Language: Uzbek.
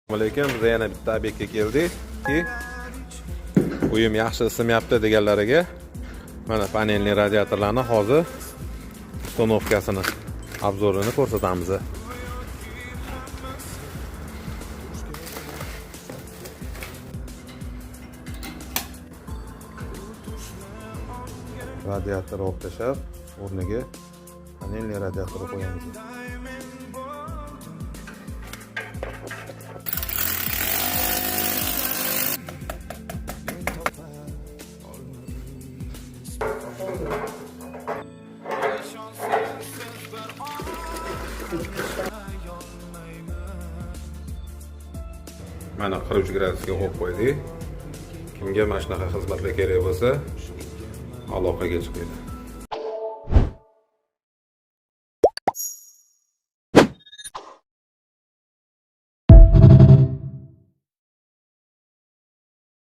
Alaykum. Biz yana bitta obyektga keldik. Ki uyim yaxshi isimayapti deganlariga mana panelli radiatorlarni hozir установкасini, обзор ini ko'rsatamiz. Radiator olib tashlab, o'rniga panelli radiator qo'yamiz. Mana 43 gradusga qo'yib qo'ydik. Kimga mana shunaqa xizmatlar kerak bo'lsa, aloqaga chiqinglar.